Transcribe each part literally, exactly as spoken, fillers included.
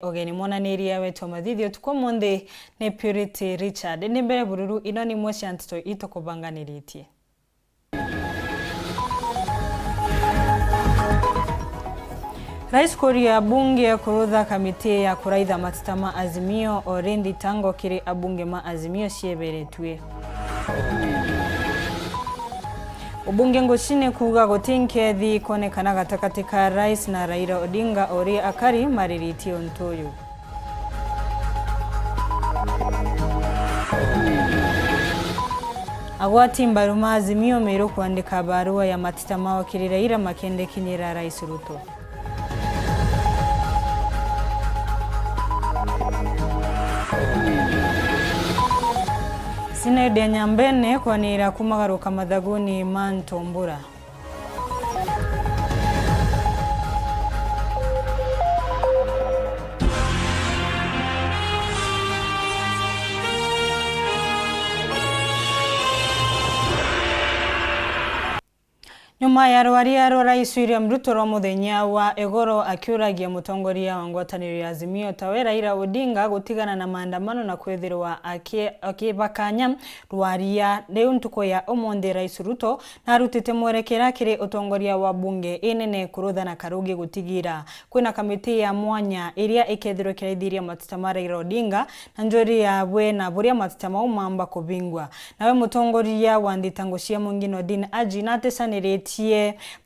Ugeni mwonanirie wetu wa mathithi utuku umunthi ni Purity Richard. Ni mbere bururu, ino ni imwe cia nteto itukubanganiritie. Rais kuria bunge kurutha kamiti ya kuraitha mateta ma Azimio, o ri thitango kiri abunge ma Azimio cieberetue. Ubunge ngucine kuuga guti nkethi kwonekana gatakati ka Rais na Raila Odinga, o ri akari mariritie untu uyu. Agwati mbaru ma Azimio Miru kwandika barua ya mateta mao kiri Raila makiendekinyira Rais Ruto. Sinodi ya Nyambene kwanira kumagaruka mathaguni ma Ntumbura. Nyuma ya rwaria rwa Rais William Ruto rwa muthenya wa igoro akiuragia mutongoria wa ngwataniro ya Azimio tawe Raila Odinga gutigana na maandamano na kwithirwa aki-, akibakanya rwaria, riu ntuku ya umunthi Rais Ruto narutite mwerekera kiri utongoria wa bunge inene kurutha na karugi gutigira kwina kamiti ya mwanya iria ikethirwa ikiraithiria mateta ma Raila Odinga na njuri yabwe na buria mateta mau mamba kubingwa. Nawe mutongoria wa nthitango cia Mungi Nordin Haji natesaniritie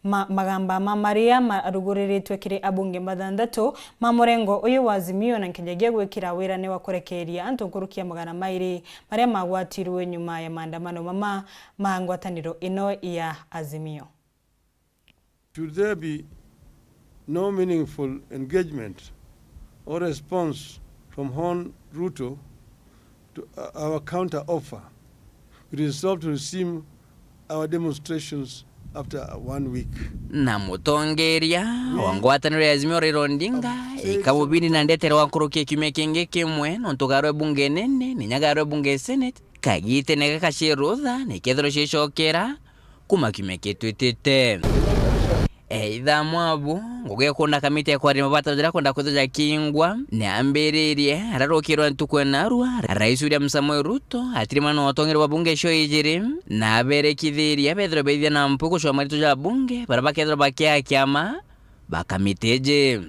ma-, magamba ma maria maruguriritwe kiri abunge bathanthatu ma murengo uyu wa Azimio na nkinyagia gwikira wirane wa kurekeria antu nkuruki ya magana mairi maria magwatirwe nyuma ya maandamano mama ma ngwataniro ino ya Azimio. Should there be no meaningful engagement or response from Hon Ruto to, uh, our counter offer, we resolve to resume our demonstrations after one week. Na mutongeria wa ngwataniro ya Azimio Raila Odinga ikabubini na ndetere wa nkuruki ya kiumia kingi kimwe nontu garwe bunge nene, ninya garwe bunge senate, kagitene gaka cia rutha na ikethirwa ciicokera kuma kiumia kitwitite. Eitha mwabu, ngugi ikunda kamiti ya kwaria mabata jaria kwenda kwithirwa jakingwa, niambiririe ararukirwa ntuku ya narua, Rais William Samoei Ruto atirimana na utongeria bwa bunge cio ijiri, na aberekithirie bethirwe beithia na mpu gucwa maritu ja bunge baria bakethirwa bakiaa kiama ba kamiti iji.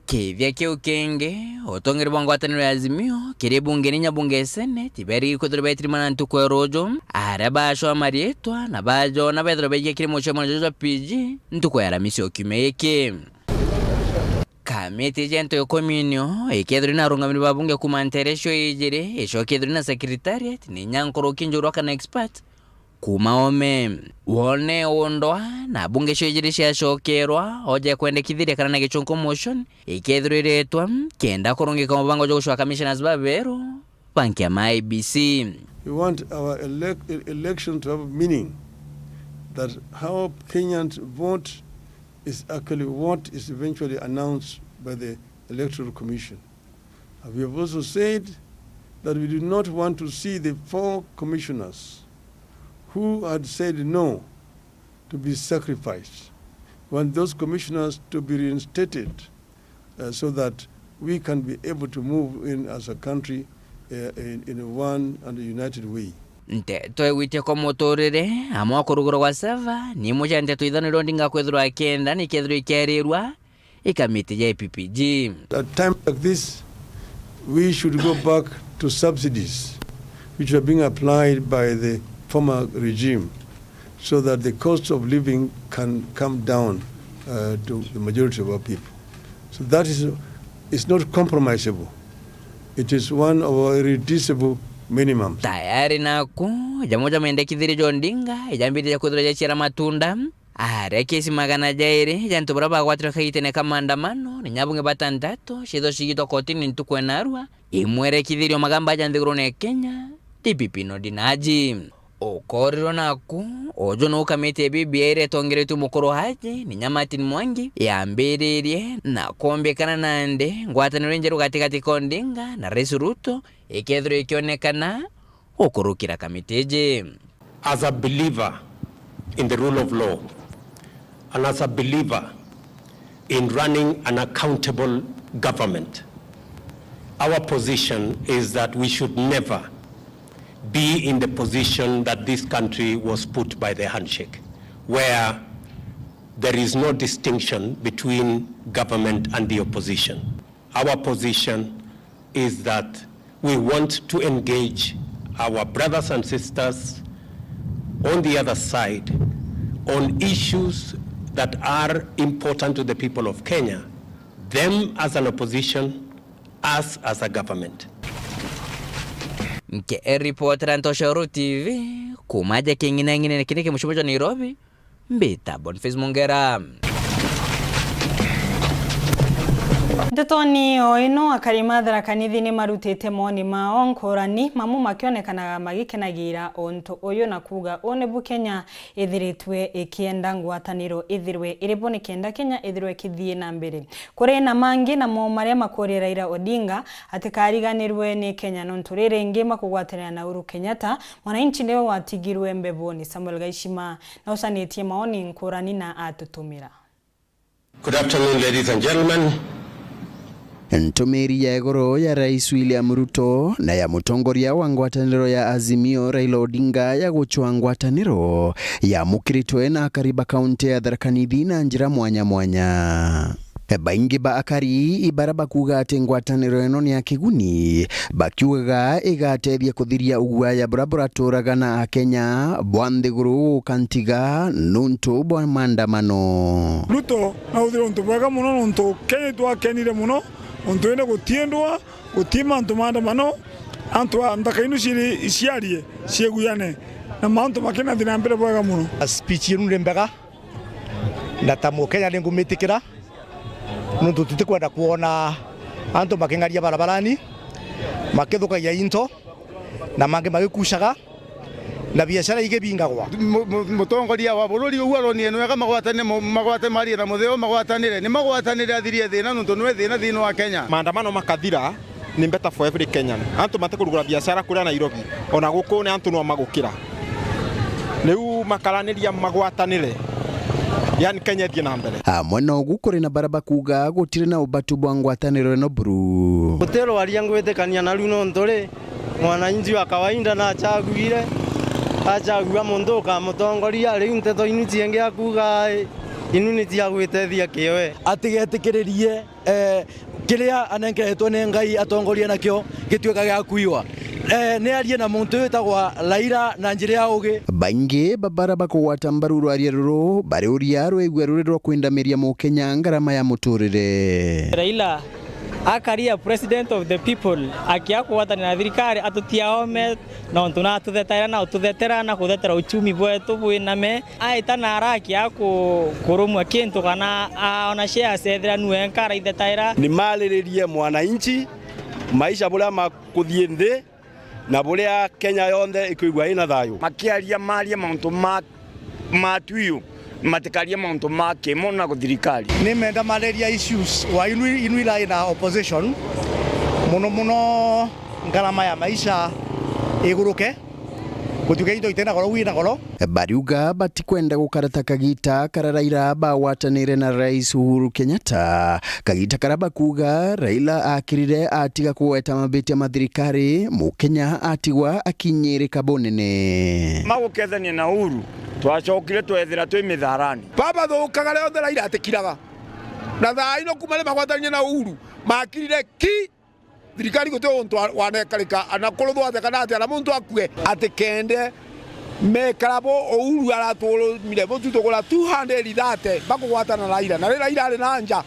Kiithia kiu kingi, utongeria bwa ngwataniro ya Azimio kiri bunge ni nyabunge ya Senate, iberigi kwithirwa betirimana ntuku ya ruju, aria bacwa mariitwa na bajona bethirwa baigia kiri mucemano juju jwa P G ntuku ya Aramisi o kiumia giki. Kamiti iji antu ikumi nio ikethirwa na arungamiri ba bunge kuuma nteere cio ijiri, icokethirwa na secretariat, ni inya nkuruki njurwa kana expert, kuuma oome. Wone undwa na bunge cio ijiri ciacokerwa, oja kwendekithiria kana na gichunku motion ikethirwa iretwa, kenda kurungika mubango jwa gucwa commissioners baberu ba nkiama I E B C. We want our elec-, e-, election to have meaning, that how Kenyans vote is actually what is eventually announced by the Electoral Commission. And we have also said that we do not want to see the four commissioners who had said no to be sacrificed. We want those commissioners to be reinstated, uh, so that we can be able to move in as a country, uh, in, in one and united way. Nteto igwitia kwa muturire, amwe kurugurwa gwa seva, ni imwe cia nteto ithano iria Odinga akwithirwa akienda ni ikethirwa ikiarirwa i kamiti ya A P P G. At times like this, we should go back to subsidies which were being applied by the former regime so that the cost of living can come down, uh, to the majority of our people. So that is, is not compromisable. It is one of our irreducible minimums. Tayari naku, jamwe ja mendekithirio ja Odinga ijambiririe kwithirwa jaciara matunda. Aria kesi magana jairi ja antu baria bagwatirwe kagitene ka maandamano, ni nyabunge batantatu ciithirwa cigitwa kotini ntuku ya narua, imwerekithirio magamba ja nthigurune ya Kenya, D P P Nordin Haji. Ukorirwe naku, uju nuu kamiti ya B B I iria itongeretue mukuru Haji, ni nya Martin Mwangi, yambiririe na kwombikana nandi ngwataniro injeru gatigati ka Odinga na Rais Ruto ikethirwa ikionekana gukurukira kamiti iji. As a believer in the rule of law and as a believer in running an accountable government, Our position is that we should never be in the position that this country was put by the handshake, where there is no distinction between government and the opposition. Our position is that we want to engage our brothers and sisters on the other side on issues that are important to the people of Kenya, them as an opposition, us as a government. Nke ripotera Ntoshoro T V, kuuma aja king'inang'inene kiri ki mucii jwa Nairobi, mbita Boniface Mongera. Ntetoni o ino, akari ma Tharaka Nithi ni marutite moni mao nkurani, mamu makionekanaga magikenagira untu uyu na kuuga uu nibu Kenya ithiritwe ikienda ngwataniro ithirwe iri bo nikenda Kenya ithirwe ikithii na mbere. Kuri na mangi namo maria makuria Raila Odinga atikariganirwe ni Kenya nontu riri ingi makugwatanira na Uhuru Kenyatta, mwananchi niwe watigirwe mbeboni. Samuel Gaishima na ucanitie maoni nkurani na atutumira. Good afternoon, ladies and gentlemen. Ntumiri ya iguru ya Rais William Ruto na ya mutongoria wa ngwataniro ya Azimio Raila Odinga ya gucwa ngwataniro yamukiritwe na akari ba kaunti ya Tharaka Nithi na njira mwanya mwanya. Baingi ba akari ibara bakuuga ati ngwataniro ino ni ya kiguni, bakiugaga igatethia kuthiria uguaya buria buraturaga na Akenya bwa nthiguru gukantiga nuntu bwa maandamano. Ruto na uthire untu bwega mono, nontu Kenya itwakenire mono, untu indi gutii ndwaa, gutii mantu maandamano, antu a nthaka inu ciiri ciarie, ciiguyane, na mantu makinathi na mbere bwega mono. Speech yenu ni mbega, na ta Mukenya ni ngumitikira, nontu tutikwenda kwona antu making'aria barabarani, makithukagia into, na mangi magikucaga, na biashara igibingagwa. Mu-, mu-, mutongoria wa bururi uu aronie nwega magwatane mo-, magwate marie na mutheo magwatanire. Ni magwatanire athirie thina nontu nwe thina thiini wa Kenya. Maandamano makathira, ni better for every Kenyan. Antu matikurugura biashara kuria Nairobi, ona guku ni antu no magukira. Riu makaraniria magwatanire, yani Kenya ithie na mbere. Amwe na ugu kuri na bara bakuuga gutiri na ubatu bwa ngwataniro ino buru. Guti rwaria ngwitikania naru nontu ri, mwananchi wa kawaida nachaguire, achagua muntu ukamutongoria, riu nteto inu ciingi akuuga, inu ni cia gwitethia kioe. Atigetikiririe, eh, kiria anenkeretwe ni Ngai atongorie nakio gituika gia kuiwa. Eh, ni arie na muntu witagwa Raila na njira ya ugi. Baingi ba bara bakugwata mbaru rwaria ruru bariuria rwigua ruri rwa kwindamiria Mukenya ngarama ya muturire. Raila akaria president of the people, akia kugwatanira na thirikari, atutiaome, nontu natuthetaira na ututhetera na kuthetera uchumi bwetu bwiname. Aita na arakia ku-, kurumwa kintu kana aona shares ethira nu enka araithetaira. Ni mariririe mwananchi maisha buria makuthii nthi na buria Kenya yonthe ikwigua ina thayu. Makiaria marie mauntu ma, ma tuiu, matikarie mauntu ma kimo na thirikari. Ni menda mareria issues wa inu, inu irai na opposition, muno muno ngarama ya maisha iguruke, gutuika into itena goro, wina goro. Bariuga batikwenda gukara ta kagita kara Raila bagwatanire na Rais Uhuru Kenyatta, kagita kara bakuuga Raila akirire atiga kugweta mabitia ma thirikari, Mukenya atigwa akinyirika bunene. Magukethania na Uhuru, twacokire twethira twi mitharani. Baba thukaga rionthe Raila atikiraga. Na thaa ino kuma ri magwatanire na Uhuru, makirire ki? Thirikari guti untu wa-, wanekarika, ana kuruthwa atia kana atia, ana muntu akue. Atikende mekara bo Uhuru araturumire, bo tu tugura two hundred thirty, bakugwatana na Raila. Na ri Raila ari na nja,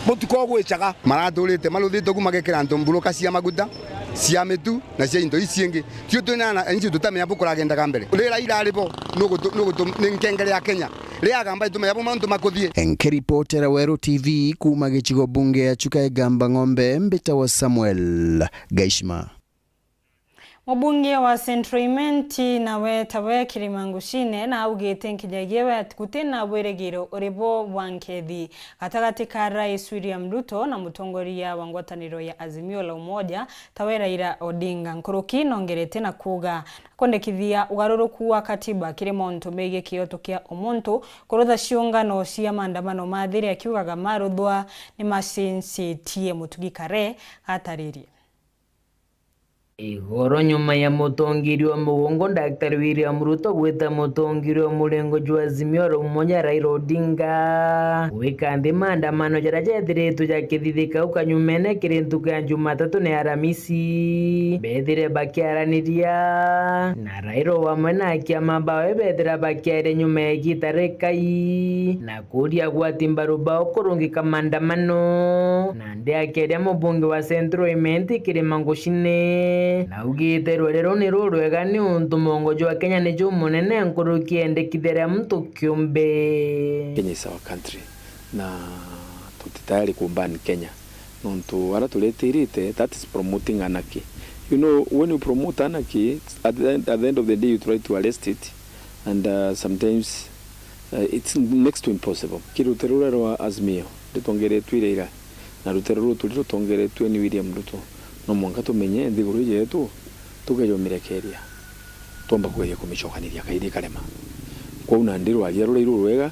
mutuko gwicaga. Maraturite maruthite ku magekira antu mburuka cia maguta, cia mitu, na cia into ici ingi. Tio twina na, inchi tutamenya bukuragendaga mbere. Ri Raila ari bo, nugutu-, nugutu-, ni nkengere ya Kenya. Ri agamba itume yabo mantu makuthie. Nkiripotera Weru T V kuuma gicigo bunge ya Chuka Igamba Ng'ombe, mbitawa Samuel Gaishima. Mubunge wa Central Imenti nawe tawe Kirima Ngucine na augite nkinyagia we ati gutina wirigiro uri bo bwa nkethi gatagati ka Rais William Ruto na mutongoria wa ngwataniro ya Azimio la Umoja tawe Raila Odinga. Nkuruki nongerete na kuuga kwendekithia ugaruruku wa katiba kiri mauntu megii kioto kia umuntu, kurutha ciungano cia maandamano mathiri, akiugaga maruthwa ni macinsitie. Mutugi Kare ataririe. Igoro nyuma ya mutongeria wa mugongo Daktari William Ruto gwita mutongeria wa murengo jwa Azimio la Umoja Raila Odinga gwika nthi maandamano jaria jethiritwe jakithithika au kanyumene kiri ntuku ya Jumatatu na Aramisi, bethire bakiaraniria na Raila o amwe na akiama bawe bethira bakiaria nyuma ya igita rikai na kuuria agwati mbaru bao kurungika maandamano. Nandi akiaria mubunge wa Central Imenti Kirima Ngucine naugite rwere ruu ni rurwega niuntu mwongo jwa Kenya ni jumunene nkuruki ya endekithia ria muntu kiumbe. Kenya is our country, na tuti tayari ku ban Kenya, nontu ara turetirite, that is promoting anarchy. You know, when you promote anarchy, at the, end, at the end of the day you try to arrest it, and uh, sometimes uh, it's next to impossible. Ki rutere ruria rwa Azimio ritongeretue ira ira, na rutere ruru turi rutongeretue ni William Ruto, no mwanka tumenye nthiguru iji yetu tukeja umirekeria, twomba kugeria kumicokaniria kairi ikarema. Kwou nandi rwaria ruria iru rwega,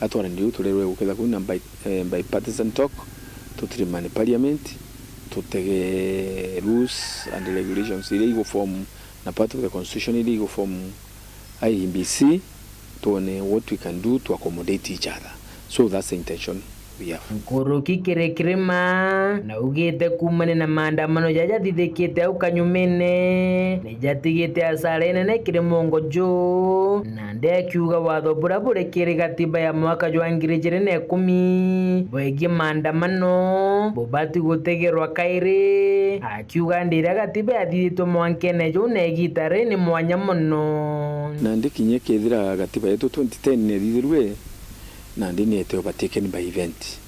gatwaraniria riu turi rwega guketha kwina bi-, eh, bipartisan talk, tutirimane parliament, tutege rules and regulations iria igu form na part of the constitution iria igu form I E B C, tuone what we can do to accommodate each other. So that's the intention we have. Nkuruki kiri Kirima naugite kuumania na maandamano jaja jathithikite au kanyumene, ni jatigite asara inene kiri mwongo juu, nandi akiuga watho buria buri kiri gatiba ya mwaka jwa ngiri ijiri na ikumi bwegie maandamano bubati gutegerwa kairi. Akiuga ndi iria gatiba yathithitwe mwankene juu na igita rii ni mwanya mono. Nandi kinya kethira gatiba yetu twenty ten nethithirue, nandi ni ete overtaken by event.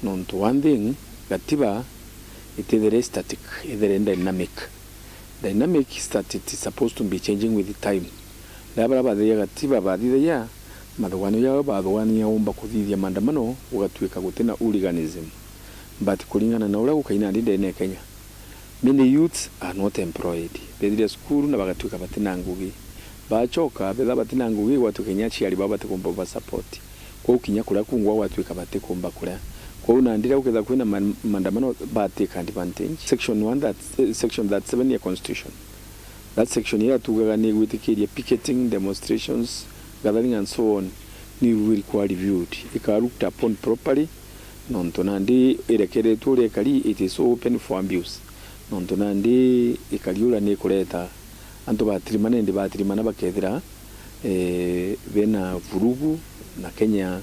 Nontu one thing, gatiba itithire static, ithire dynamic. Dynamic is that it is supposed to be changing with time. Riria baria bathithagia gatiba bathithagia, mathuganio jao bathuganio umba kuthithia maandamano, gugatuika gutina hooliganism. But kuringana na uria gukai nandi ndene ya Kenya, many youths are not employed. Bethire cukuru na bagatuika batina ngugi. Bachoka, betha batina ngugi, gwatuika kinya aciari bao batikumba ba support. Kwou kinya kuria kungwa gwatuika batikumba kuria. Kwou nandi riria gukethirwa kwina ma-, maandamano, ba take advantage. Section one that, eh, section thirty-seven ya constitution. That section iria tugaga ni igwitikiria picketing, demonstrations, gathering and so on, ni will require reviewed. Ika looked upon properly, nontu nandi irekeretwe uria ikari, it is so open for abuse. Nontu nandi ikari uria ni ikureta antu batirimana, indi batirimana bakethira, eh, bena vurugu na Kenya,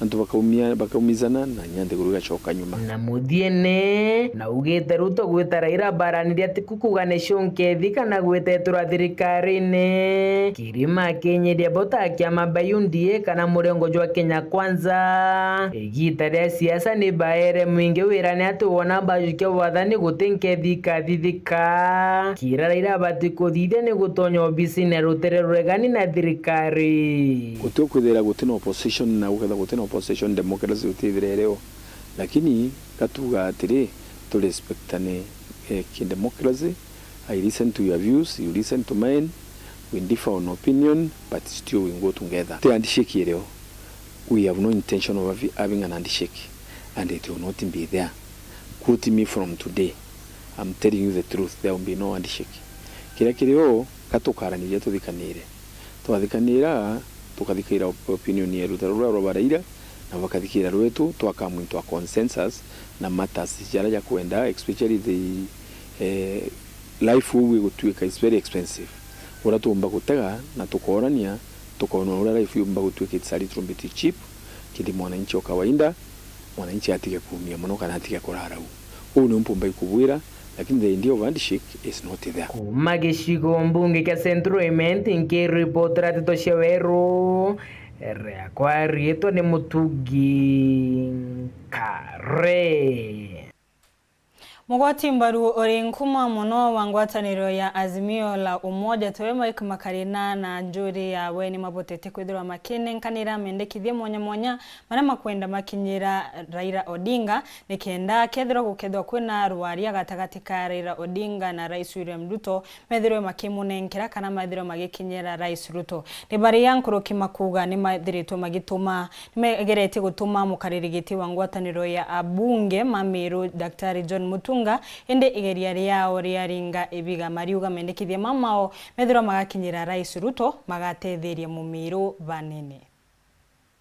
antu bakaumia-, bakaumizana na inya nthiguru igacoka nyuma. Na muthiene, naugite Ruto gwita Raila abaraniria ti kukuga ni cionkethi kana gwetetwa thirikarine. Kirima akinyiria bo ta kiama ba U D A kana murengo jwa Kenya Kwanza. Igita ria siasa ni baere mwingi wira ni ati wona bajukia wathani guti nkethi ikathithika. Kira Raila abati kuthithia ni gutonya obisine ya rutere ruregani na thirikari. Guti ukwithira guti na opposition na guketha guti na opposition, democracy gutithira irio. Lakini gatuga atiri, tu respectane, eh, ki democracy. I listen to your views, you listen to mine. We differ on opinion, but still we go together. Ti handshake irio. We have no intention of havi-, having an handshake, and it will not be there. Quote me from today. I'm telling you the truth, there will be no handshake. Kiria kirio, ka tukaraniria tuthikanire. Twathikanira, tukathikira op-, opinion ya rutere ruria rwa Raila, na bakathikira rwetu, twa come into a consensus na matters jaria jakwenda, especially the, eh, life uu igutwika is very expensive. Uria tuumba gutega na tukoorania, tukoona uria life iumba gutwika it's a little bit cheap, kiri mwananchi o kawaida, mwananchi atige kuumia mono kana atige kurara uu. Uu niu mpumba ikubwira, lakini the idea of handshake is not there. Kuuma gicigo mbunge kia Central Imenti, nkiripotera nteto cia weru, riakwa riitwa ni Mutugi Kare. Mugwati mbaru uri nkuma mono wa ngwataniro ya Azimio la Umoja tiwe Mike Makarina na njuri yawe ni mabotete kwithirwa makinenkanira mendekithia mwanya mwanya maria makwenda makinyira Raila Odinga, nikenda kethirwa gukethirwa kwina rwaria gatagati ka Raila Odinga na Rais William Ruto, methirwe makimunenkera kana methirwe magikinyira Rais Ruto. Ni baria nkuruki makuga ni mathiritwe magituma, ni megeretie gutuma mukariri giti wa ngwataniro ya abunge ma Meru, Daktari John Mutua, Unga, indi igeria riao riaringa ibiga. Mariuga mendekithia mamao methirwa magakinyira Rais Ruto, magatetheria Mumiru banene.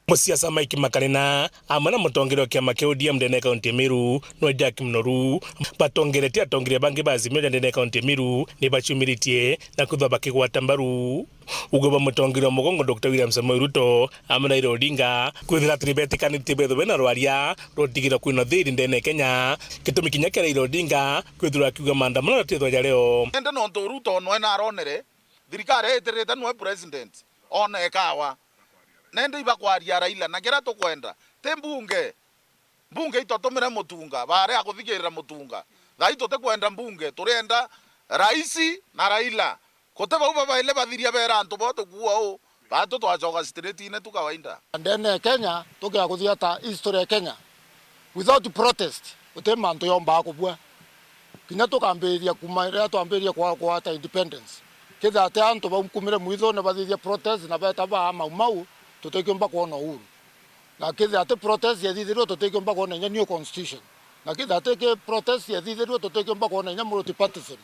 Musiasa Mike Makarina, amwe na mutongeria wa kiama kia O D M ndene ya kaunti ya Meru, nwe Jack Mnoru, batongeretie atongeria bangi ba Azimio ja ndene ya kaunti ya Meru, ni baciumiritie na kwithwa bakigwata mbaru ugwe bwa mutongeria wa mugongo Doctor William Samoei Ruto, amwe na Raila Odinga, kwithira ati ni betikanitie bethwe bena rwaria rwa utigira kwina thiri ndene ya Kenya, gitumi kinya kia Raila Odinga kwithirwa akiuga maandamano na twithwa ja leo. Ende nontu Ruto nwe naronere, thirikari itirite nwe president, one ikawa. Nende ibakwaria Raila, na kiria tukwenda, ti mbunge. Mbunge itotumire Mutunga, baari a kuthikirira Mutunga. Thaa ii tutikwenda mbunge, turienda raisi na Raila. Guti bau babaile bathiria beera antu bo tukuua uu, baatu twacoka street-ine tu kawaida. Ndene ya Kenya, tukia kuthiata history ya Kenya. Without protest, guti mantu yombaa kubua. Kinya tukambiriria kuuma riria twambiririe kwa-, kwata independence. Kethira ati antu baumire mwithone bathithia protest na beeta baa Mau Mau, tutikiumba kwona uhuru. Na kethira ati protest yethithirue, tutikiumba kwona inya new constitution. Na kethira ati ki protest yethithirue, tutikiumba kwona inya multipartism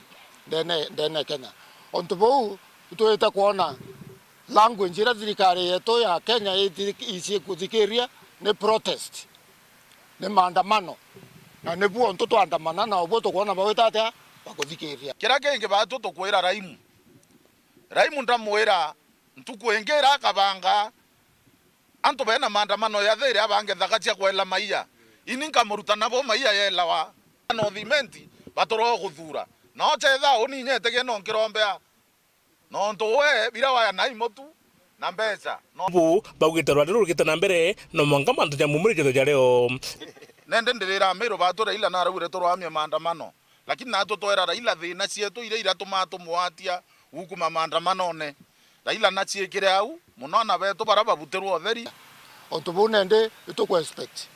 ndene, ndene ya Kenya. Ontu buu, itwite kwona language iria thirikari yetu ya Kenya ithiri-, icikuthikiria ni protest, ni maandamano. Na nibu ontu twandamana, na obuo tukwona bagwita atia bakuthikiria. Kiria kingi baatu tukwira Raimu. Raimu ndamwira, ntuku ingi iria akabanga, antu bena maandamano ya thiri abange nthaka cia kwela maia. Ini nkamuruta nabo maia yelawa. North Imenti baturoo kuthuura. Noo chetha uni inya itigie no nkirombea. Nontu we bira waya nai mutu na mbeca. No bu baugite rwari rurugite na mbere, no mwanka mantu ja mumuri jetho ja leo. Nende ndirira Amiru batu Raila naraugire turwamie maandamano. Lakini natu twera Raila thina cietu iria iratumaa tumwatia ukuma maandamanone. Raila naciikire au, muno ana betu bara babutirwe utheri. Ontu buu nende ituku expect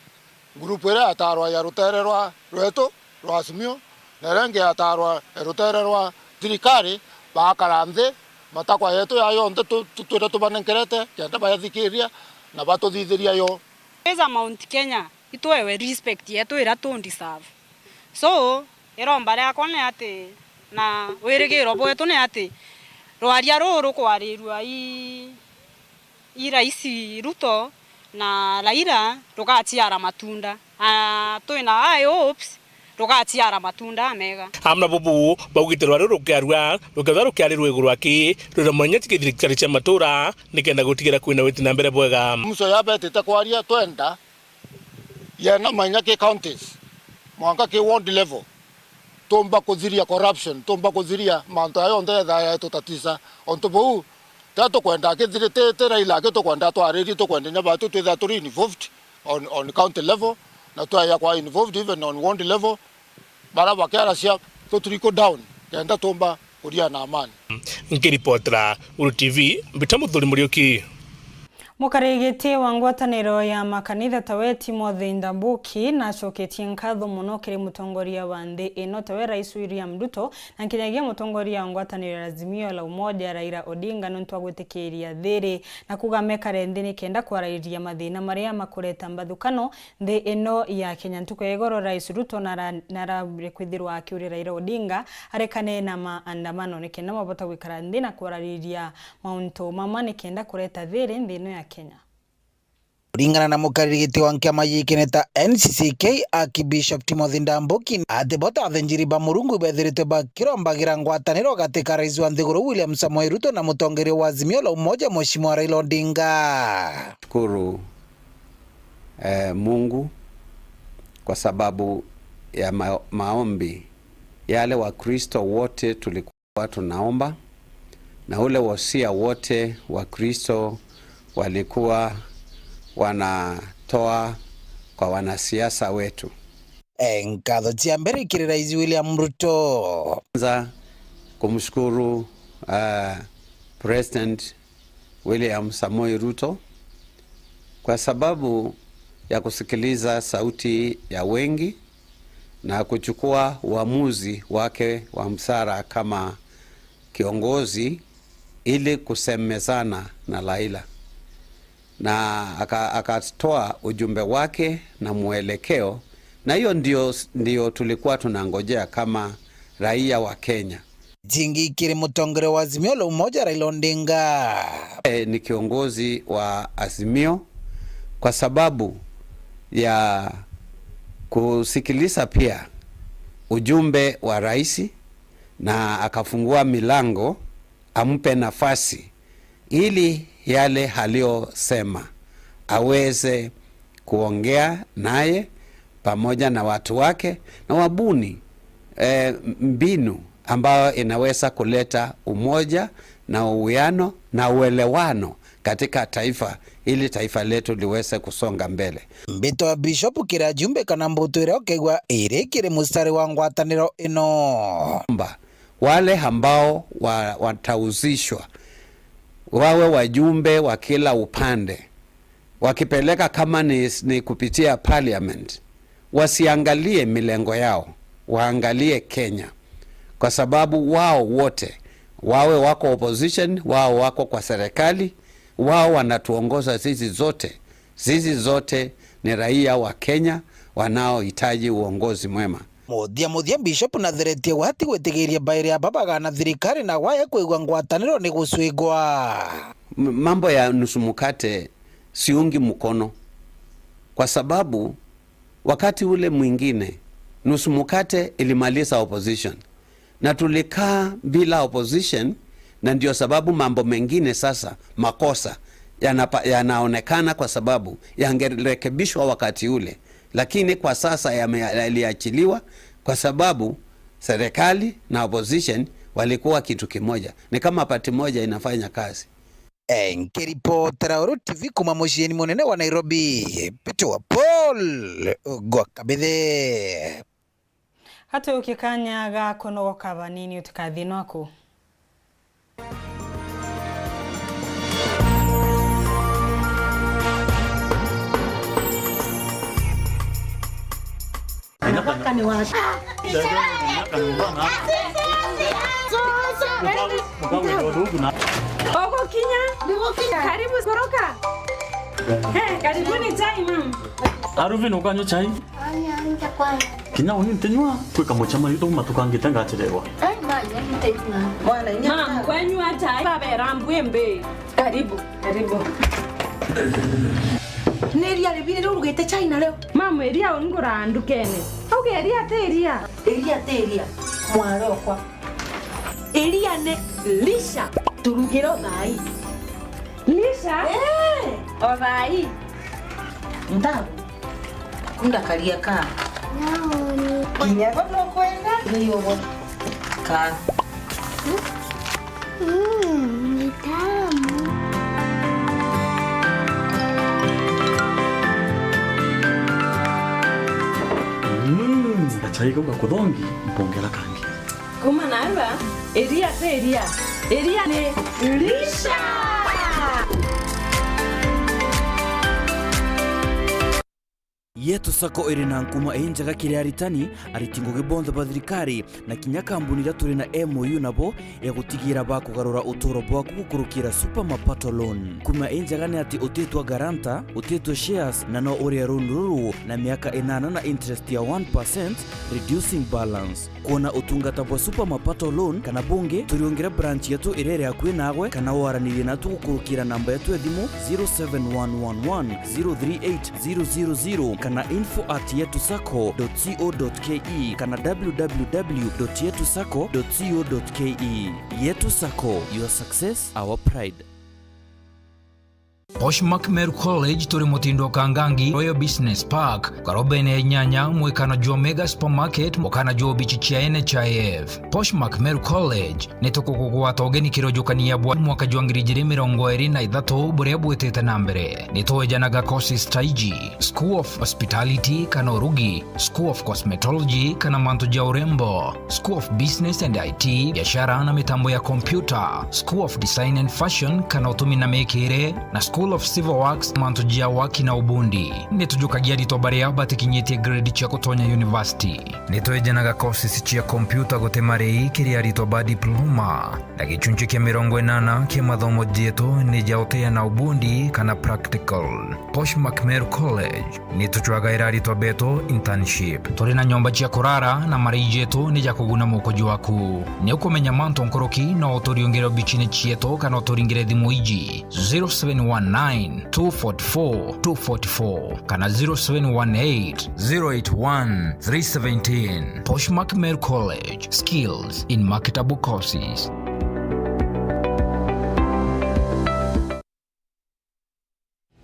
group iria yataarwa ya rutere rwa, rwetu rwa Azimio, na iria ingi yataarwa ya rutere rwa thirikari, baakara nthi, matakwa yetu ya yonthe tu-, tu-, twira tubanenkerete, kenda bayathikiria na batuthithiria yo. Twija Mount Kenya, itwewe respect yetu iria tu deserve. So, iromba riakwa ni ati, na wirigiro bwetu ni ati, rwaria ruu rukwarirua i, i Rais Ruto na Raila rugaciara matunda. Na twina high hopes rugaciara matunda mega. Amwe na bubu baugite rwaria ruu rukiarua, rukethwa rukiarirua iguru aki, rwina mwanya ki thirikari cia matura, nikenda gutigira kwina witi na mbere bwega. Muso ya betite kwaria, twenda yena manya ki counties, mwanka ki ward level, tumba kuthiria corruption, tumba kuthiria mantu aya onthe yethaa yatutatiisa. Ontu buu, tia tukwenda akithiri-, ti, ti Raila aki tukwenda atwaririe, tukwenda inya batu twithira turi involved on, on county level, na twaya kwa involved even on ward level, bara bakiaracia tu trickle down, kenda tumba kuria na amani. Nkiripotera Uru T V, mbita Muthuri Muriuki. Mukarigiti wa ngwataniro ya makanitha tawe Timothy Ndambuki nacoketie nkatho mono kiri mutongoria wa nthi ino tawe Rais William Ruto na nkinyagia mutongoria wa ngwataniro ya Azimio la Umoja Raila Odinga nontu wa gwitikiria thiri na kuga mekare nthi nikenda kwarariria mathina maria makureta mbathukano nthi ino ya Kenya. Ntuku ya igoro, Rais Ruto nara-, narabire kwithirwa akiuria Raila Odinga arekane na maandamano nikenda mabota gwikara nthi na kwarariria mauntu mamwe nikenda kureta thiri nthi ino ya Kenya. Kuringana na mukaririgiti wa nkiama yiikene ta N C C K, Archbishop Timothy Ndambuki, ati bo ta athenjiri ba Murungu ibethiritwe bakirombagira ngwataniro gati ka rais wa nthiguru William Samoei Ruto na mutongeria wa Azimio la Umoja Mheshimiwa Raila Odinga. Shukuru eh, Mungu kwa sababu ya ma-, maombi yale Wakristo wote tulikuwa tunaomba na ule wosia wote Wakristo walikuwa wanatoa kwa wanasiasa wetu. E, nkatho cia mbere kiri Rais William Ruto. Kwanza kumshukuru, ah, President William Samoei Ruto kwa sababu ya kusikiliza sauti ya wengi na kuchukua uamuzi wake wa msara kama kiongozi ili kusemezana na Raila. Na aka-, akatoa ujumbe wake na mwelekeo Na hiyo ndio, ndio tulikuwa tunangojea kama raia wa Kenya. Jingi kiri mutongoria wa Azimio la Umoja Raila Odinga. E, ni kiongozi wa Azimio kwa sababu ya kusikiliza pia ujumbe wa rais, na akafungua milango ampe nafasi ili yale aliyosema aweze kuongea naye pamoja na watu wake na wabuni, eh, mbinu ambayo inaweza kuleta umoja na uwiano na uelewano katika taifa ili taifa letu liweze kusonga mbele. Mbito ya Bishop kiri ajumbe kana mbutu iria ukeigua iri kiri mustari wa ngwataniro ino. Omba wale ambao wa-, watahusishwa wawe wajumbe wa kila upande, wakipeleka kama ni, ni kupitia parliament, wasiangalie milengo yao, waangalie Kenya, kwa sababu wao wote, wawe wako opposition, wao wako kwa serikali, wao wanatuongoza sisi zote. Sisi zote ni raia wa Kenya wanaohitaji uongozi mwema. Muthia muthia, Bishop natheretie gwati gwitigiria bairi aba bagana thirikari na gwaya kwigua ngwataniro ni gucwigwa. M-, mambo ya nusu mkate siungi mkono, kwa sababu wakati ule mwingine nusu mkate ilimaliza opposition, na tulikaa bila opposition, na ndio sababu mambo mengine sasa, makosa yanapa-, yanaonekana kwa sababu yangerekebishwa wakati ule, lakini kwa sasa yame-, yaliachiliwa kwa sababu serikali na opposition walikuwa kitu kimoja, ni kama pati moja inafanya kazi. Eh, nkiripotera Uru T V kuma muciini munene wa Nairobi, Peter wa Paul gwa Kabithe. Hatuukie kanya ga kunogoka banini, utikathie nwaku. Mwanaka ni wa Ugukinya? Karibu koroka. Eh, karibuni chai, ma'am. Arufi, nukanywa chai? Kinya uni ntinywa, kwi kamucemanio tuma tukangite ngachererwa. Ma'am, kwenywa chai, babera mbwimbi. Karibu, karibu. Ni iria ribiri riu urugite chai nario? Ma'am, iria ungura ndukene. Auga iria ti iria. Iria ti iria. Mwari okwa. Iria ni lisha. Turugire o thaai. Lisha? Eh. O thaai. Ntabu. Kunda karia ka. Naoni. Kinya bo nukwenda? Ni ubo. Ka. Mm, ni tamu. Mm, gachai kau gakuthongi, mpongera kangi. Kuma narua, iria ti iria. Iria ni lisha! Yetu Sacco iri na nkuma injega kiri aritani, ariti ngugi bonthe ba thirikari, na kinya kambuni iria turi na M O U nabo ya gutigira bakugarura uturo bwaku gukurukira Super Mapato Loan. Nkuma injega ni ati utitwa guarantor, utitwa shares, na no urie loan ruru na miaka inana na interest ya one percent, reducing balance. Kwona utungata bwa Super Mapato Loan kana bungi, turiungire branch yetu iria iri akui naagwe, kana waranirie natu gukurukira namba yetu ya thimu zero seven one one one zero three eight zero zero zero kana info at yetu sacco dot co dot ke kana w w w dot yetu sacco dot co dot ke. Yetu Sacco, your success, our pride. Poshmark Meru College turi mutindo Kangangi Royal Business Park, karobene ya inyanya, mwikano jwa Mega Supermarket, mukana jwa obichi cia N H I F. Poshmark Meru College, ni tukugugwata ugeni kirojukania bwa mwaka jwa ngiri ijiri mirongo iri na ithatu buria bwitite na mbere. Ni twejanaga courses ta iji: School of Hospitality kana urugi, School of Cosmetology kana mantu ja urembo, School of Business and I T, biashara na mitambo ya kompyuta, School of Design and Fashion kana utumi na mikire, na School School of Civil Works, mantu ja waki na ubundi. Ni tujukagia aritwa baria batikinyitie grade cia gutonya university. Ni twijanaga courses cia computer guti marei kiri aritwa ba diploma, na gicunchi kia mirongo inana kia mathomo jetu ni ja uteana ubundi kana practical. Poshmark Meru College, ni tucwagaira aritwa betu internship. Turi na nyomba cia kurara na marei jetu ni ja kuguna mukuji waku. Ni ukumenya mantu nkuruki, no uturiungire obichini cietu kana uturingire thimu iji, zero seven one nine, two four four, two four four kana zero seven one eight, zero eight one, three seventeen. Poshmark Meru College, skills in marketable courses.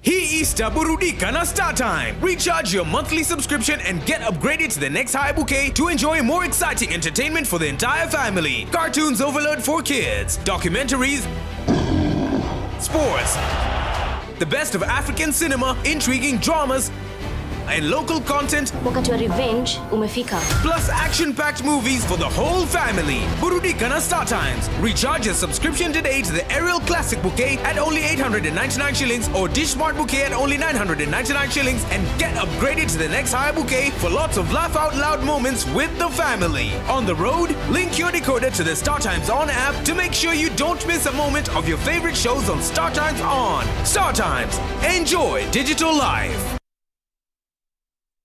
Hii Easter, burudika na StarTimes. Recharge your monthly subscription and get upgraded to the next higher bouquet to enjoy more exciting entertainment for the entire family. Cartoons overload for kids, documentaries, sports, the best of African cinema, intriguing dramas, and local content. Wakati wa revenge umefika. Plus action-packed movies for the whole family. Burudika na StarTimes. Recharge your subscription today to the Aerial Classic Bouquet at only eight hundred and ninety-nine shillings or Dish Smart Bouquet at only nine hundred and ninety-nine shillings and get upgraded to the next higher bouquet for lots of laugh out loud moments with the family. On the road, link your decoder to the StarTimes On app to make sure you don't miss a moment of your favorite shows on StarTimes On. StarTimes. Enjoy digital life.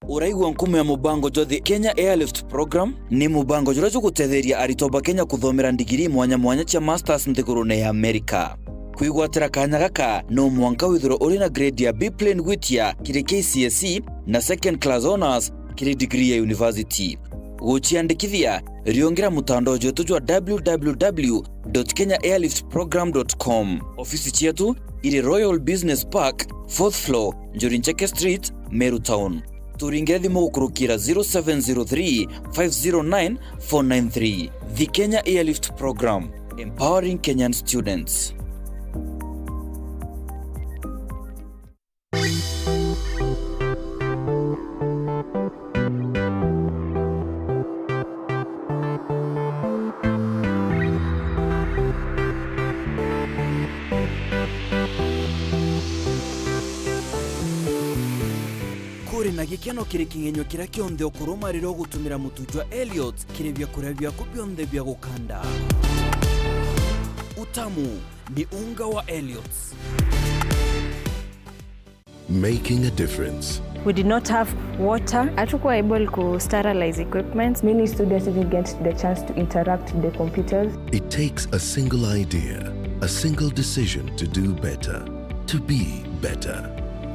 Uraigua nkumo ya mubango jwa The Kenya Airlift Program? Ni mubango juria jugutetheria aritwa ba Kenya kuthomera ndigiri mwanya mwanya cia masters nthigurune ya Amerika. Kwigwatira kanya gaka, no mwanka withirwe uri na grade ya B plain gwitia kiri K C S E na second class honours kiri degree ya university. Guciandikithia, riungira mutandao jwetu jwa w w w dot kenya airlift program dot com. Ofisi cietu iri Royal Business Park, fourth floor, Njuri Ncheke Street, Meru Town. Turingire thimu gukurukira zero seven zero three, five zero nine, four nine three. The Kenya Airlift Program, empowering Kenyan students. Kuri na gikeno kiri king'enyua kiria kionthe ukuruma riria ugutumira mutu jwa Elliot kiri biakuria biaku bionthe bia gukanda. Utamu ni unga wa Elliot. Making a difference. We did not have water. Hatukuwa able ku sterilize equipments. Many students didn't get the chance to interact with the computers. It takes a single idea, a single decision to do better, to be better.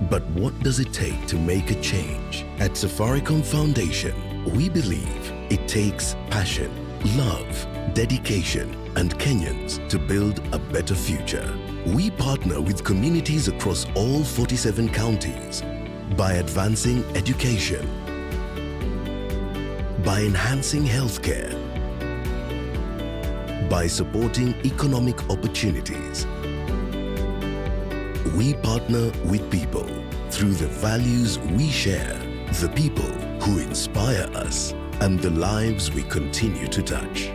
But what does it take to make a change? At Safaricom Foundation, we believe it takes passion, love, dedication, and Kenyans to build a better future. We partner with communities across all forty-seven counties by advancing education, by enhancing healthcare, by supporting economic opportunities. We partner with people through the values we share, the people who inspire us, and the lives we continue to touch.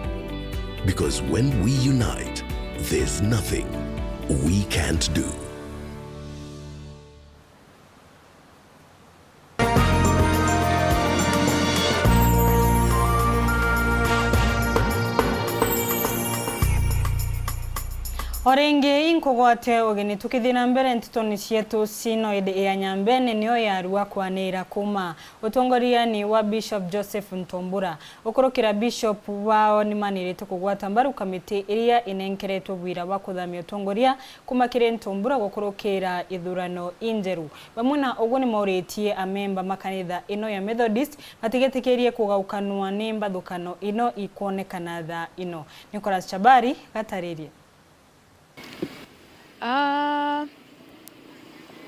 Because when we unite, there's nothing we can't do. O ringi, inkugwate ugeni tukithii na mbere ntetoni cietu cino, indi ya Nyambene niyo yarua kwanira kuuma utongoriani wa Bishop Joseph Ntombura. Ukurukira Bishop wao nimanirite kugwata mbaru kamiti iria inenkeretwe wira wa kuthamia utongoria kuuma kiri Ntombura gukurukira ithurano injeru. Bamwe na uguo nimauritie amemba ma kanitha ino ya Methodist matigitikirie kugaukanwa ni mbathukano ino ikwonekana thaa ino. Nicholas Chabari gataririe. Ah,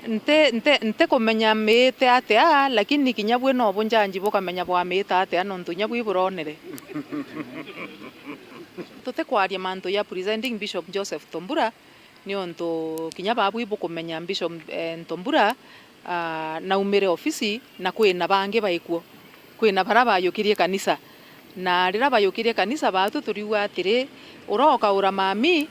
nti, nti, ntikumenya miite atia, lakini kinya bwi no bunjanji bukamenya bwamiita atia, nontu kinya bwi buronere. Tutikwaria mantu ya presiding Bishop Joseph Tombura, niontu kinya babwi bukumenya Bishop, eh, Ntombura, ah, naumire ofisi na kwina bangi baikuo. Kwina bara bayukirie kanisa. Na riria bayukirie kanisa, baatu turiuga atiri, uria ukaura mami,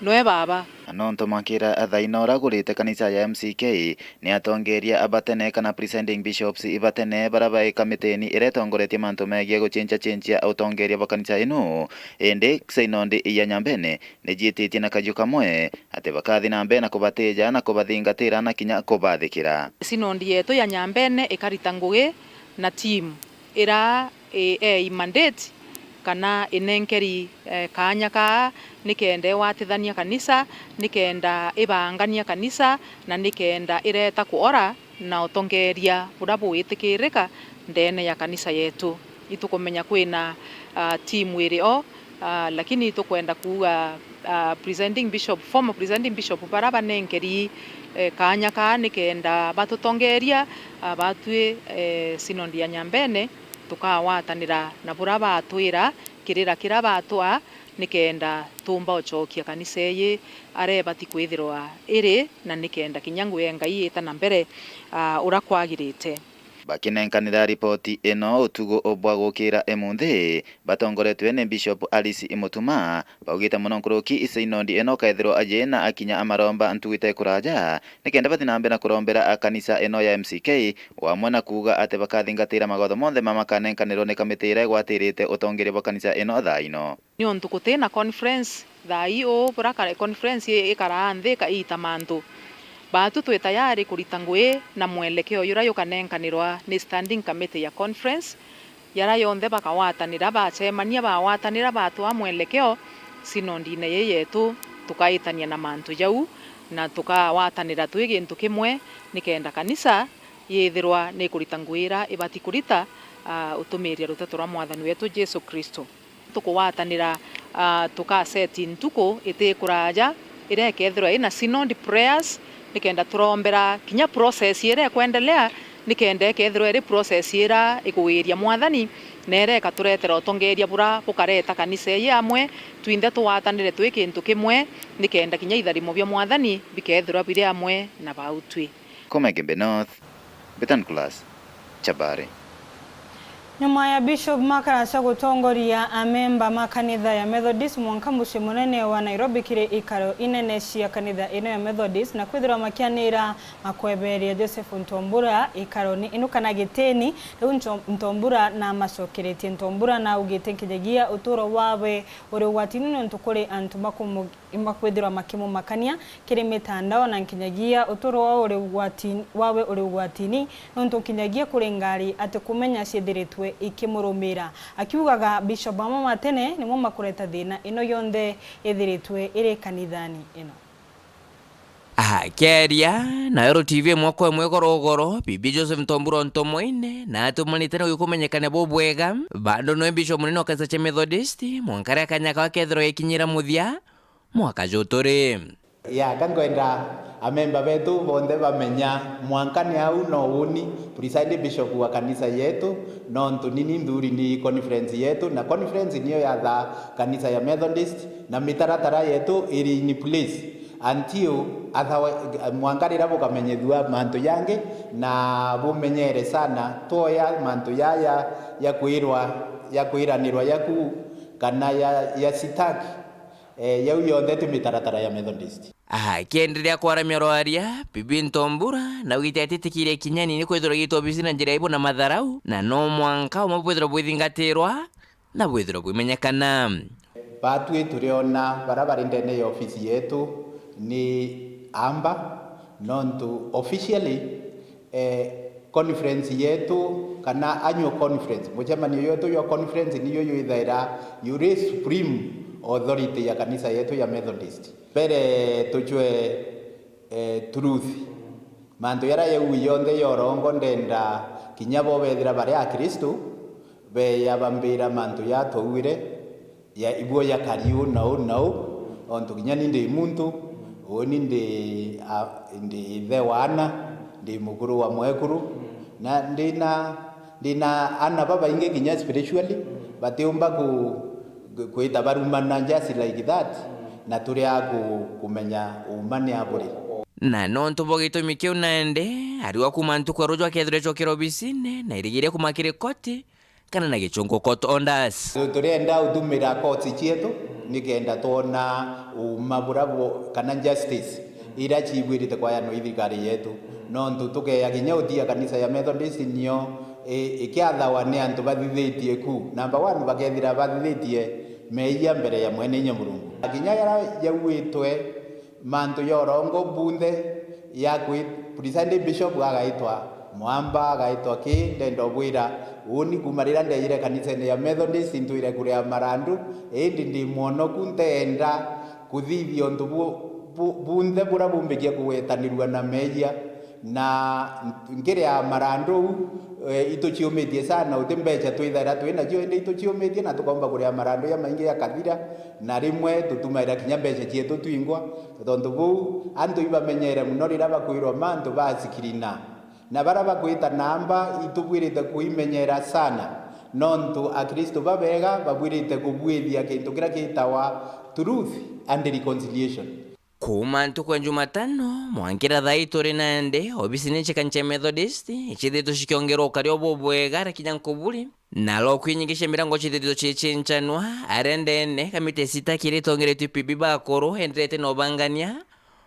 noe baba. Nontu makira athaina uragurite kanisa ya M C K, ni atongeria abatene kana presiding bishops ibatene bara bai kamitini iria itongoretie mantu megie guchincha chinchia utongeria bwa kanisa ino. Indi sinondi ya Nyambene ni jiititie na kaju kamwe ati bakathi na mbere na kubatija na kubathingatira na kinya kubathikira. Sinondi yetu ya Nyambene ikarita ngugi na team ira i, ei mandate kana inenkeri, eh, kaanya kaa nikenda iwatithania kanisa, nikenda ibangania kanisa, na nikenda ireta kuora na utongeria buria buitikirika ndene ya kanisa yetu. Itukumenya kwina, ah, timu iri o, ah, lakini itukwenda kuuga, ah, presiding bishop, former presiding bishop bara banenkeri, eh, kaanya kaa nikenda batutongeria, ah, batwi, eh, sinondi ya Nyambene, tukawatanira na buria batwira, kirira kiria batwaa, nikenda tuumba ucokia kanisa iji aria ibati kwithirwa iri, na nikenda kinya ngugi ya Ngai iita na mbere, ah, uria kwagirite. Bakinenkanira ripoti ino utuku bwa gukira imunthi, batongoretwe ni Bishop Alice Imutuma, baugite mono nkuruki sinondi ino ukaithirwa aji na akinya amaromba ntuku itekuraja, nikenda bathi na mbere na kurombera kanisa ino ya M C K, o amwe na kuuga ati bakathingatira mawatho monthe ma makanenkanirwa ni kamiti iria igwatirite utongeria bwa kanisa ino thaa ino. Niuntu guti na conference thaa ii uu, bura ka-, conference i-, ikaraa nthi ika-, iita mantu. Baatu twi tayari kurita ngugi na mwelekeo juria jukanenkanirwa ni standing committee ya conference, jaria jonthe bakawatanira, bacemania, bawatanira, batwaa mwelekeo, sinodine ii yetu, tukaitania na mantu jau, na tukawatanira twi gintu kimwe, nikenda kanisa yithirwa ni kurita ngugi iria ibati kurita, aa, utumiiria ruteto rwa Mwathani wetu Jesu Kristo. Tukuwatanira, aa, tukaseti ntuku itikuraja, iria ikeethirwa ina synod prayers, nikenda turombera kinya process iria ikwendelea, nikenda ikeethirwa iri process iria ikugiria Mwathani, na iria ikaturetera utongeeria buria bukareta kanisa iji amwe, twinthe tuwatanire twi kintu kimwe, nikenda kinya itharimo bia Mwathani bikeethirwa biri amwe na bautwi. Kuma Igembe North, Betan Class, Chabari. Nyuma ya Bishop Makaracha gutongoria amemba ma kanitha ya Methodist mwanka mucii munene wa Nairobi kiri ikaro inene cia kanitha ino ya Methodist na kwithirwa makianira makweberia Joseph Ntombura ikaroni ino kana gitini, riu Nto-, Ntombura namacokeretie. Ntombura naugite nkinyagia uturo wawe uri ugwatini niuntu kuri antu bakumu-, imakwithirwa makimumakania kiri mitandao, na nkinyagia uturo wao uri ugwatini, wawe uri ugwatini, nontu nkinyagia kuri ngari atikumenya ciithiritwe ikimurumira. Akiugaga Bishop amwe ma tene nimo makureta thina ino yonthe ithiritwe iri kanithani ino. Akiaria nayo Ru T V mwaka umwe igoro ugoro, Bibi Joseph Ntombura Ntomoine na atumanite na gwikumenyekania bubwega, bado nwe Bishop munene wa kanisa cia Methodist, mwanka riria kanya kao kethirwa gikinyira muthia, mwaka juturi. Ya, ka nkwenda amemba betu bonthe bamenya mwanka ni au no uni presiding bishop wa kanisa yetu, nontu nini nthuri ni conference yetu, na conference niyo yathaa kanisa ya Methodist, na mitaratara yetu iri in place until otherwise, mwanka riria bukamenyethua mantu jangi na bumenyere sana, twoya mantu jaya ya kwirwa, ya kwiranirwa yaku kana ya, ya sitaki. Eh, yau yonthe ti mitaratara ya Methodist. Akienderea kwaramia rwaria, Bibi Ntombura naugite atitikirie kinya nini kwithirwa giitwa obisine na njira ibu na matharau, na no mwanka umwe bwithirwa bwithingatirwa na bwithirwa bwimenyekana. Batwi turiona bara bari ndene ya ofisi yetu ni amba, nontu officially eh, conference yetu kana annual conference, mucemanio yetu jwa conference niyo jwithaira yuri supreme authority ya kanisa yetu ya Methodist. Mbere tucwe, eh, truth, mantu jaria jau jonthe jorongo ndenda kinya bo bethira bari Akristu, beya bambira mantu jatwaugire, ya, ibuo jakari uu na uu na uu, ontu kinya ni ndi muntu, uuni ndi, a, ndi ithe wa ana, ndi mukuru wa mwekuru, na ndi na, ndi na ana babaingi kinya spiritually, batiumba ku, ku, kwita barumana just like that, na turi a ku, kumenya uma ni a buri. Na nontu bwa gitumi kiu nandi, ariwa kuuma ntuku ya ruju akethirwa ecokera obisine, na irigiria kuuma kiri koti, kana na gichunku court orders. Tu-, turienda utumira courts cietu, Nikenda twona uuma bura bu-, kana justice iria cibuirite kwayanwa i thirikari yetu. Nontu tukeya kinya utia kanisa ya Methodist nio i-, ikiathawa ni antu bathithitie ku. Number one, bakethira bathithitie meeyia mbere ya Mwene Inya Murungu. Kinya jaria jauitwe mantu ja urongo bunthe, ya kwi-, presiding bishop agaitwa Mwamba, agaitwa ki, ndenda ubwira, uuni kuuma riria ndejire kanisene ya Methodist, ntwire kuria marandu, indi ndi mwonoku, nteenda kuthithia untu bu-, bu-, bunthe buria bumbikia kugwetanirua na meeyia, na nkiria marandu uu, eh, ituciumitie sana, uti mbeca twithaira twi nacio, indi ituciumitie na tukomba kuria marandu jamaingi jakathira, na rimwe tutumaira kinya mbeca cietu twingwa. Tontu buu, antu ibamenyere mono riria bakwirwa mantu basikirina. Na baria bakwita namba, itubwirite kuimenyera sana, nontu Akristu babega babwirite kubuithia kintu kiria gitawa truth and reconciliation. Kuuma ntuku ya Jumatano mwankira thaa ii turi nandi obisine cia kanisa ya Methodist icithitwe cikiongerwa ukaria bubwega aria kinya nkuburi, na loku inyingi cia mirango cithitwe ciicinchanwa aria ndene kamiti ya sitaki iria itongeretue P B bakuru enderete na ubangania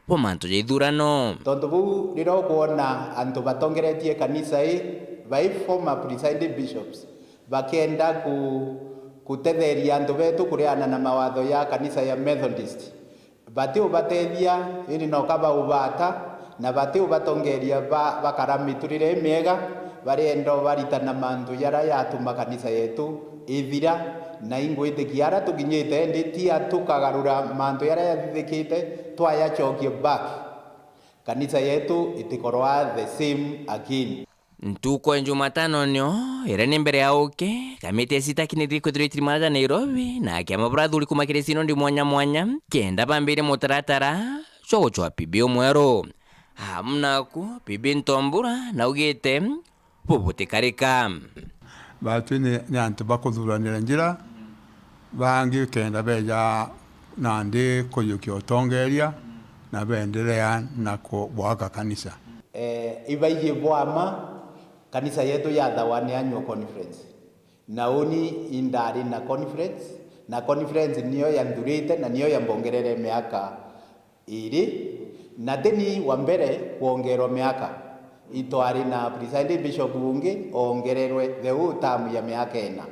bwa mantu ja ithurano. Tontu buu, riria ukwona antu batongeretie kanisa ii, bai former presiding bishops, bakenda ku-, kutetheria antu betu kureana na mawatho ya kanisa ya Methodist, bati ubatethia, indi no ka baubata, na bati ubatongeria ba-, bakara miturire imiega, barienda ubaritana mantu jaria jatuma kanisa yetu ithira, na ingwitikia aria tukinyite, indi tia tukagarura mantu jaria jathithikite, twayacokia back, kanisa yetu itikorwa the same again. Ntuku ya Jumatano nio iria ni mbere ya uki, kamiti ya sitaki ni rikwithirwa itirimana ja Nairobi, na kiama bura athuri kuuma kiri sinondi mwanya mwanya, kenda bambirie mutaratara jwa gucwa P B umweru. Amu naku, P B Ntombura naugite bubutikarika. Batwi ni, ni antu bakuthuranira njira, bangi kenda beja nandi kujukia utongeria na beenderea na kubwaka kanisa. Eh, ibaiji bwama, kanisa yetu yathawa ni annual conference. Na uni indari na conference, na conference niyo yanthurite na niyo yambongerere miaka iri, na tini wa mbere kwongerwa miaka. Itwari na presiding bishop ungi ongererwe the whole term ya miaka ina.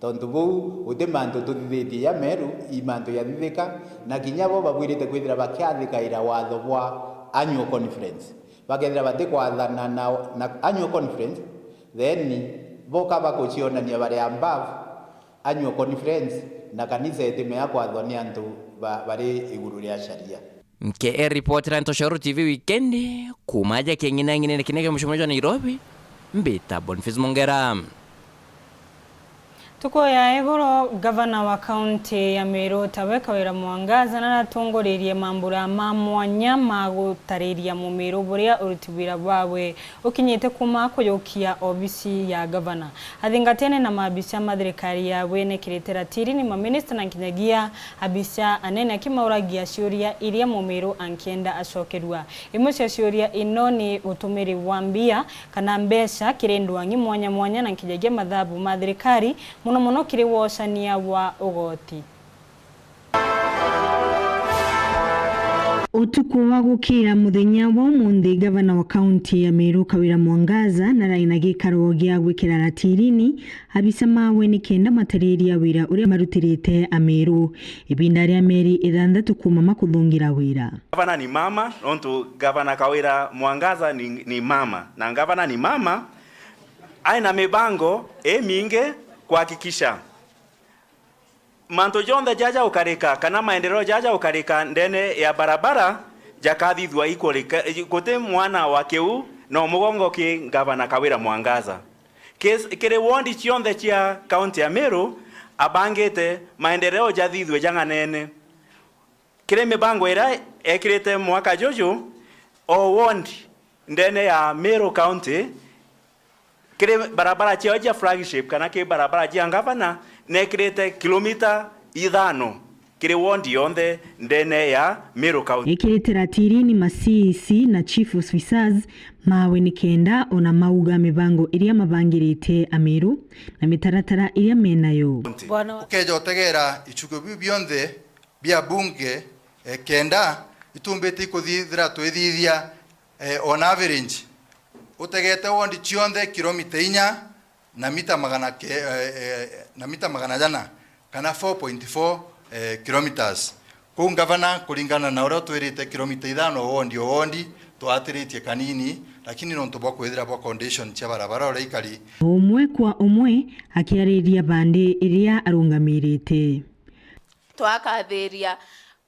Tontu buu, guti mantu tuthithitie ja meru, i mantu jathithika, na kinya bo babwirite kwithira bakiathikaira watho bwa annual conference. Bakethira batikwathana na, na annual conference, then boka bakucionania bari above annual conference, na kanisa itimea kwathwa ni antu ba-, bari iguru ria sharia. Nke e ripoti ra Ntoshoro T V wikendi, kuuma aja king'inang'inene kinene kia mucemanio jwa Nairobi, mbita Boniface Mongera. Ntuku ya iguru, gavana wa kaunti ya Meru tawe Kawira Mwangaza naratongoririe mambura ma mwanya ma gutariria Mumiru buria uruti wira bwawe ukinyite kuuma kujukia obisi ya gavana. Athingatene na maabisa ma thirikari ya bwene kirite ratiri ni maminista na nkinyagia abisa anene akimauragia ciuria iria Mumiru ankienda acokerua. Imwe cia ciuria ino ni utumiri wa mbia kana mbeca kiri ndwang'i mwanya mwanya na nkinyagia mathabu ma thirikari, mono mono kiri wocania wa ugoti. Utuku wa gukira muthenya wa umunthi, gavana wa kaunti ya Meru Kawira Mwangaza narari na gikaro gia gwikira ratirini abisa mawe ni kenda matariria wira uria marutirite Ameru. Ibinda ria mieri ithanthatu kuuma makuthungira wira. Gavana ni mama, nontu Gavana Kawira Mwangaza ni, ni mama. Na gavana ni mama, aina mibango imingi kuhakikisha mantu jonthe jaja ukarika, kana maendeleo jaja ukarika ndene ya barabara, jakathithua ikurika, guti mwana wa kiu no mugongo ki Gavana Kawira Mwangaza. Kis-, kiri wondi cionthe cia kaunti ya Meru, abangite maendeleo jathithue jang'anene. Kiri mibango iria ekirite mwaka juju, o wondi ndene ya Meru County, kiri barabara ciao cia flagship kana kiri barabara cia ngavana, nekirite kilomita ithano. kiri wondi yonthe ndene ya Meru County. Ekirite ratiri ni ma C E C na Chief Officers mawe nikenda ona mauga mibango iria mabangirite Ameru na mitaratara iria menayo. Ukeja utegera ichugo biu bionthe bia bunge, eh, kenda itumbite ikuthithira twithithia, eh, on average utegete wondi cionthe kilomita inya na mita magana ke-, eh, eh, na mita magana jana, kana four point four, eh, kilometres. Kuu ngavana, kuringana na uria utwirite, kilomita ithano o wondi o wondi, twatiritie kanini, lakini nontu bwa kwithira bwa condition cia barabara uria ikari. Umwe kwa umwe akiariria bandi iria arungamirite. Twakathiria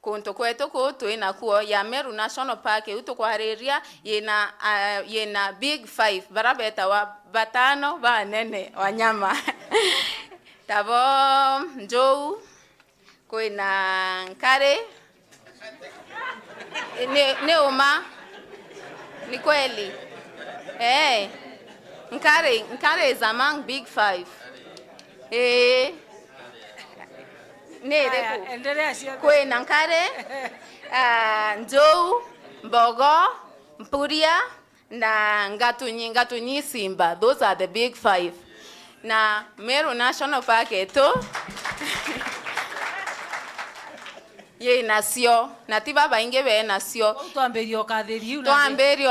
kuntu kwetu kuu twi nakuo ya Meru National Park, iu tukwariria yina, ah, yina big five, bara betawa batano banene wanyama. Tabo njou, kwina nkari. Ni, ni uma. Ni kweli. Eh. Nkari, nkari is among big five. Eh. Ni iriku? Kwina nkari, ah, njou, mbogo, mpuria, na ngatunyi, ngatunyi simba. Those are the big five. Na Meru National Park etu yi nacio, na ti babaingi be nacio. Twambiria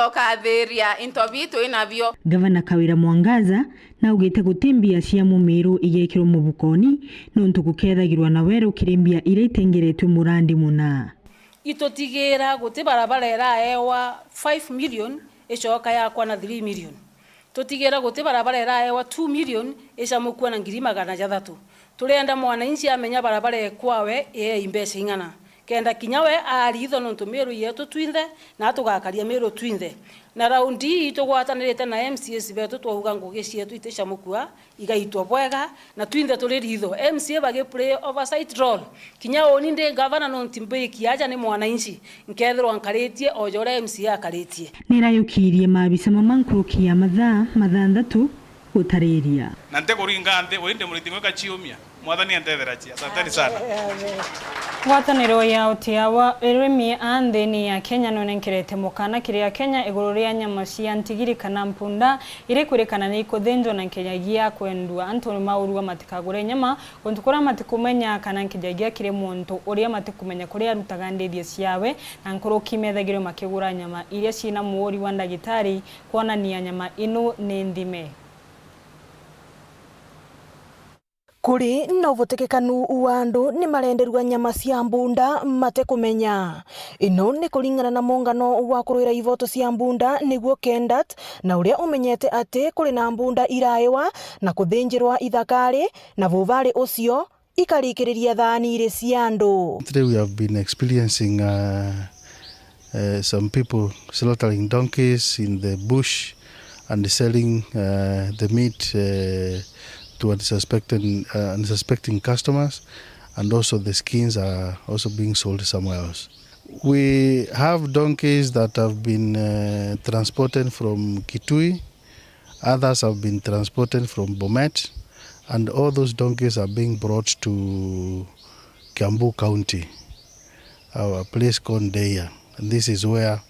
ukathiria into bitu inabio. Gavana Kawira Mwangaza naugite guti mbia cia mumiru igekirwo mubukoni, nontu gukethagirwa na weru kiri mbia iria itengeretwe murandi muna. Itutigira guti barabara iraewa five million icoka yakwa na three million. Tutigira guti barabara iraewa two million icamukua na ngiri magana jathatu. Turenda mwananchi amenya barabara ekwawe iei mbeca ing'ana, kenda kinya we aritho, nontu Meru yetu twinthe na tugakaria Meru twinthe. Na raundi ii tugwatanirite na M C As betu twauga ngugi cietu iticamukua, igaitwa bwega, na twinthe turi ritho. M C A bagi play oversight role. Kinya uni ndi gavana, nontu mbiki aja ni mwananchi, nkethirwa nkaritie o ja uria M C A akaritie. Nirayukirie maabisa mama nkuruki ya mathaa mathanthatu gutariria. Na ntikuringa nthi, uri ndi muriti ngwika ciumia. Mwathani antetheragia. Asanteni sana. Ngwataniro ya utia wa urimi a nthini ya Kenya nunenkerete mukana kiri Akenya iguru ria nyama cia ntigiri kana mpunda, iria ikwirikana ni ikuthinjwa na nkinyagia kwendua antu ni maurua matikagure nyama, guntu kuria matikumenya kana nkinyagia kiri muntu uria matikumenya kuria arutaga ndithia ciawe, na nkuruki methagirwe makigura nyama iria ciina muuri wa ndagitari kwonania nyama inu ni nthime. Kuri na uvutikikanu wa andu ni marenderua nyama cia mbunda matekumenya. Ino ni kuringana na mungano wa kurwira ivoto cia mbunda niguo KENDAT, na uria umenyete ati kuri na mbunda iraewa na kuthinjirwa ithakari, na vuvali ucio ikarikiriria thaaniri cia andu. Today we have been experiencing, uh, uh, some people slaughtering donkeys in the bush and selling, uh, the meat, uh, to unsuspecting, uh, unsuspecting customers, and also the skins are also being sold somewhere else. We have donkeys that have been, uh, transported from Kitui. Others have been transported from Bomet, and all those donkeys are being brought to Kiambu County, a place called Ndeia. And this is where,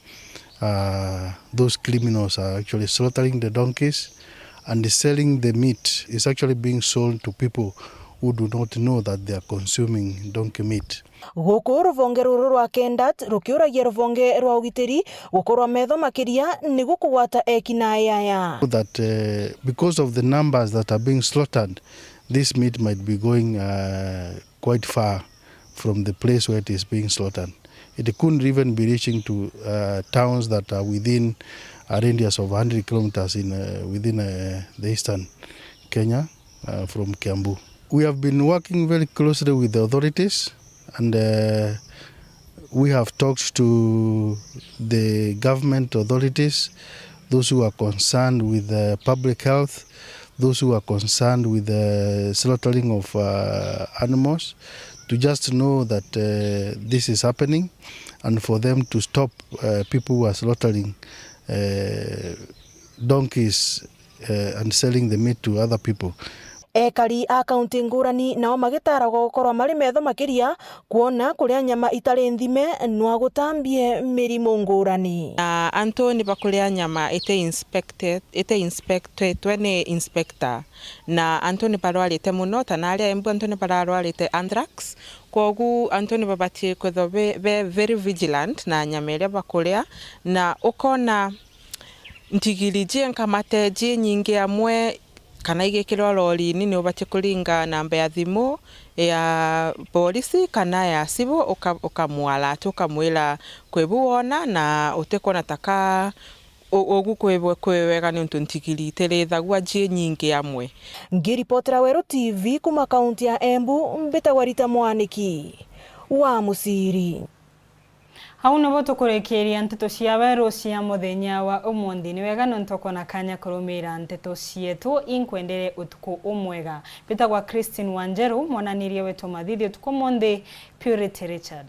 uh, those criminals are actually slaughtering the donkeys and selling the meat. It's actually being sold to people who do not know that they are consuming donkey meat. Guku ruvonge ruru rwa KENDAT rukiuragia ruvonge rwa ugitiri gukorwa metho makiria niguo kugwata eki na ayaya. That, uh, because of the numbers that are being slaughtered, this meat might be going, uh, quite far from the place where it is being slaughtered. It couldn't even be reaching to, uh, towns that are within a radius of a hundred kilometers in, uh, within, uh, the eastern Kenya, uh, from Kiambu. We have been working very closely with the authorities, and, uh, we have talked to the government authorities, those who are concerned with, uh, public health, those who are concerned with the slaughtering of, uh, animals, to just know that, uh, this is happening, and for them to stop, uh, people who are slaughtering, uh, donkeys, uh, and selling the meat to other people. Ekari a kaunti ngurani nao magitaragwa gukorwa mari metho makiria kwona kuria nyama itari nthime nwa gutambie mirimu ngurani. Na antu ni bakuria nyama ite inspected, ite inspectedwe ni inspector, na antu ni barwarite muno, ta na aria Embu antu ni bararwarite anthrax. Kwogu antu ni babatie kwithwa be, be very vigilant na nyama iria bakuria, na ukona ntigiri ji nkamate ji nyingi amwe, kana igikirwa lorini, ni ubatie kuringa namba ya thimu ya polisi kana ya civil, uka-, ukamualert, ukamwira kwi bu wona, na utikwona ta ka u-, ugu kwi bwe-, kwi wega, niuntu ntigiri itirithagua ji nyingi amwe. Ngiripotera Weru T V kuma kaunti ya Embu, mbitagwa Rita Mwaniki wa Muciri. Au nibo tukurikiiria nteto cia Weru cia muthenya wa umunthi. Ni wega niuntu ukoona kaanya kurumiira nteto cietu. Inkwendere utuku umwega. Mbitagwa Christine Wanjeru, mwananiria wetu mathithio utuku umunthi, Purity Richard.